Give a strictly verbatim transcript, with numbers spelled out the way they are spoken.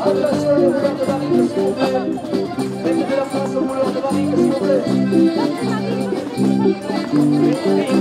Attention, les rouleurs de barrique, s'il vous plaît. Mettez de la place aux rouleurs de barrique, s'il vous plaît.